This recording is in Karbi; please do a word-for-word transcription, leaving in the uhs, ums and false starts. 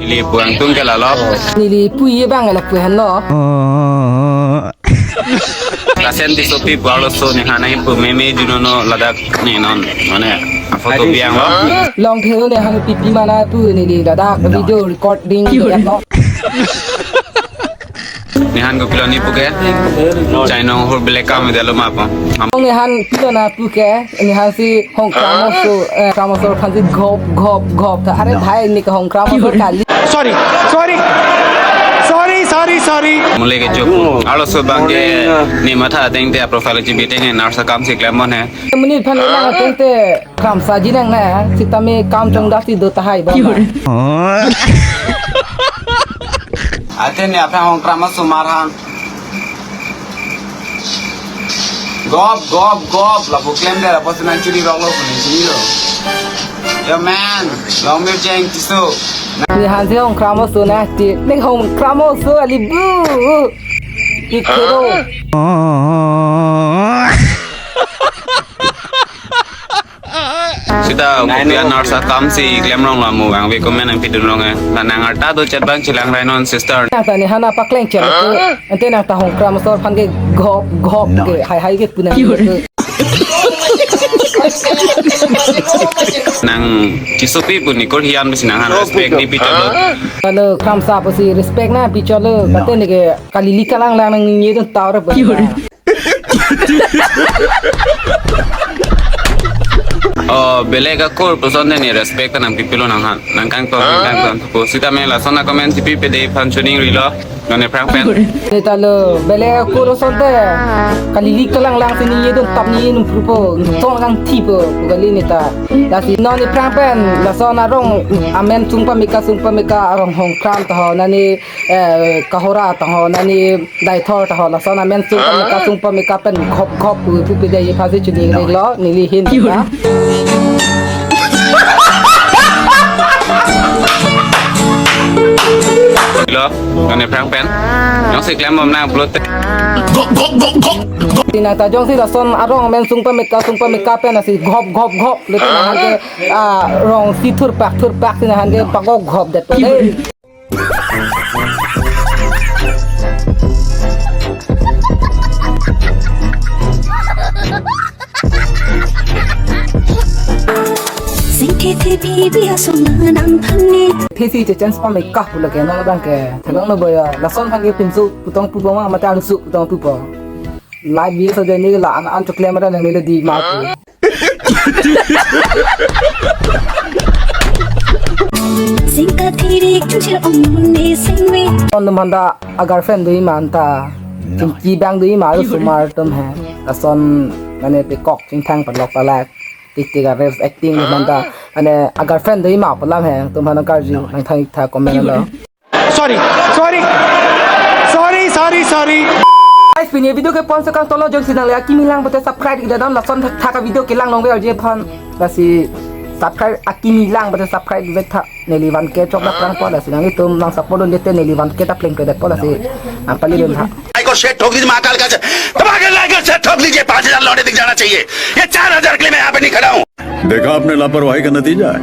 Neli pu angtung ke lalo. Neli pu ye bang la pu henlo. Lason Tissopi pu arloso ne hanai pu meme junono ladak ne non. Mane, a photo biang lo. Long thero ne han pipi mana pu neli ladak video recording ya no. Ne han kopilo ne pu ke. Chainong hur belek kam delo ma po. Ne han pilo na pu ke. Ne han si Hongkram oso, eh, Hongkram oso aphan si gop, gop, gop. Ta, are bhai, ne ke Hongkram oso kali. Sorry, sorry. Sorry, sorry, sorry. Mule ke jok. Arloso bang ke ne matha ateng te profile G B teng nurse akam si klem mon he. Monit aphan lang ateng te kramsa ji nang na, sitame kam chongda si do tahai bo. Ateng ne aphan Hongkram oso mar han. Gop, gop, gop, lapu klemde, lapu si nangchiri roklo pu ne chini lo. Yo man, long mir cheng tisu. Ne han si Hongkram oso na ti, ne Hongkram oso ali bu. Ikero. Sita kopi a nurse akam si klem rong lo mo, ang ve comment nangpidun rong eh. Na nang arta do chat bang chelang rai non sister. Nang ta ne han pakleng chat tu. Ante nang ta Hongkram oso aphan ke gop gop ke hai hai ke pu nang ke. Nang Tissopi pu ne kur hian besi nang han respect ne pi chalo. Kalau kramsa pusi respect na pi chalo. Kate ne ke kalili kalang lang nang ne dun tau re pu. Oh, belek akur puson de ne respect nangpipilo nang han. Nang kangton, nang kangton. Pu sitame lason a comment chipipe de aphan chuning rilo. Non ne aphrang pen. Ne ta lo, belek akur puson de. Kalili kalang lang si ne dun tap ne num prupo. Tong lang tipo. Pu kali ne ta. Lasi non ne aphrang pen. Lason arong amen sung pameka, sung pameka arong Hongkram ta ho. Nani, eh, Kahora ta ho. Nani Daithor ta ho, lason amen sung pameka, sung pameka pen gop gop pu pu pide ye phasi chuning rilo, neli hin ta. Lo, non ne aphrang pen. Jongsi klem bom nang upload te. Tina ta jongsi lason arong amen sung pameka, sung pameka pen asi gop gop gop. Lo te nang han ke, ah, rong si thurpak, thurpak si nang han ke pagop gop det to. Sing the the bi bi a sung nang thang ni. Thesi che chance pa me kah pu lake na bang ke. Thelong no boya. Lason thang ke pinsu putong pu bang mate alsu putong pu po. Live view sa jani la an an chokle mara nang ni di ma pu. Sing ka thirik chu chil ong ne sing we. On manda a girlfriend do iman ta. Chingki bang do iman sumar tum he. Lason mane pekok chingthang palok palak. Tik tik a reels acting do manda. Mane a girlfriend do iman palam he. Tum han karju nang thang tha comment lo. Sorry, sorry, sorry, sorry, sorry. Guys, pini video ke pon sekang tolo jongsi nang le akimi lang pute subscribe ida dam lason thak thak video ke lang long ve arje phan. Lasi subscribe akimi lang pute subscribe ve tha neli one K chok dak lang po lasi nang itum nang support dun dete neli one K ta pleng ke det po lasi nang pali dun tha. Like और शेयर ठोक दीजिए महाकाल का, दबा के लाइक और शेयर ठोक लीजिए। पाँच हजार लौंडे दिख जाना चाहिए। ये चार हजार के लिए मैं यहाँ पे नहीं खड़ा हूँ। देखा आपने लापरवाही का नतीजा है।